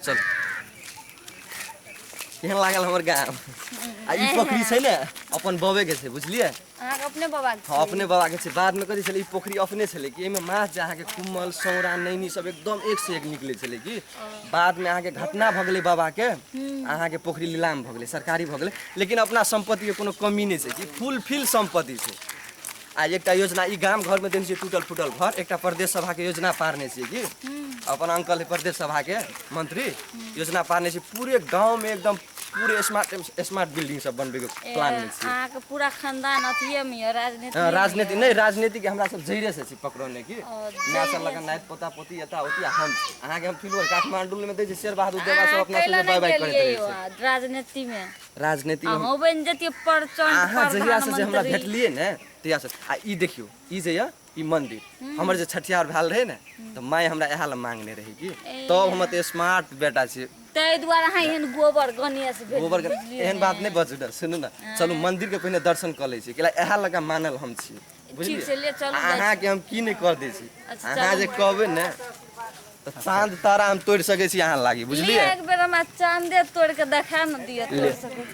चल केहन लागल हमर गाम आ ई पोखरी छै ने अपन बबे के छै बुझलियै अहाँके अपने बाबा के हाँ अपने बाबा के छै बादमे कथी छलै ई पोखरी अपने छलै कि एहिमे माछ जे अहाँके कुम्मल सौरा नैनी सब एकदम एक से एक निकलै छलै कि बादमे अहाँके घटना भऽ गेलै बाबाके अहाँके पोखरी नीलाम भऽ गेलै सरकारी भऽ गेलै लेकिन अपना सम्पत्तिके कोनो कमी नहि छै कि फुलफिल सम्पत्ति छै आ एकटा योजना ई गाम घरमे देने छियै टूटल फूटल घर एकटा प्रदेश सभाके योजना पारने छियै कि अपन अंकल है प्रदेश सभाके मंत्री योजना पारने छियै पूरे गाँवमे एकदम पूरे स्मार्ट स्मार्ट बिल्डिंग सब बनबैके प्लान मे छियै अहाँके पूरा खानदान अथिये मे यऽ राजनीति हँ, राजनीति नहि राजनीति के हमरा सब जड़े से छी पकड़ौने की ओ, माय सब लगन नाति पोता पोती एता ओती आ हम छी। अहाँके हम फिलहाल काठमांडू में दै छी शेर बहादुर देवा सब अपना कैला सब बाय नहि बाय करैत गेलियै रहै यौ छै राजनीति मे राजनीति में अहूँ बनि जतियै प्रचंड अहाँ जहिया से जे हमरा प्रधानमंत्री भेटलियै ने तहिया से आ ई देखियौ ई जे यऽ ई मंदिर हमर जे छठियार भेल रहै ने तऽ माय हमरा इएह लए मांगने रहै की तब हम एते स्मार्ट बेटा छी ताहि दुआरे अहाँ एहन गोबर गणेश भेल गोबर के एहन बात नहि बजू ने सुनू ने चलू मंदिर के पहिने दर्शन कऽ लै छी कैला इएह लऽ कऽ मानल हम छी ठीक छै ले चलू आ अहाँके हम की नहि कर दै छी अच्छा, अहाँ चलू। जे कहबै ने तऽ चाँद तारा हम तोड़ि सकै छी अहाँ लागी ले बुझलियै एक बेर हमरा चांदे तोड़ के देखा ने दिअ तोड़ सकै छी।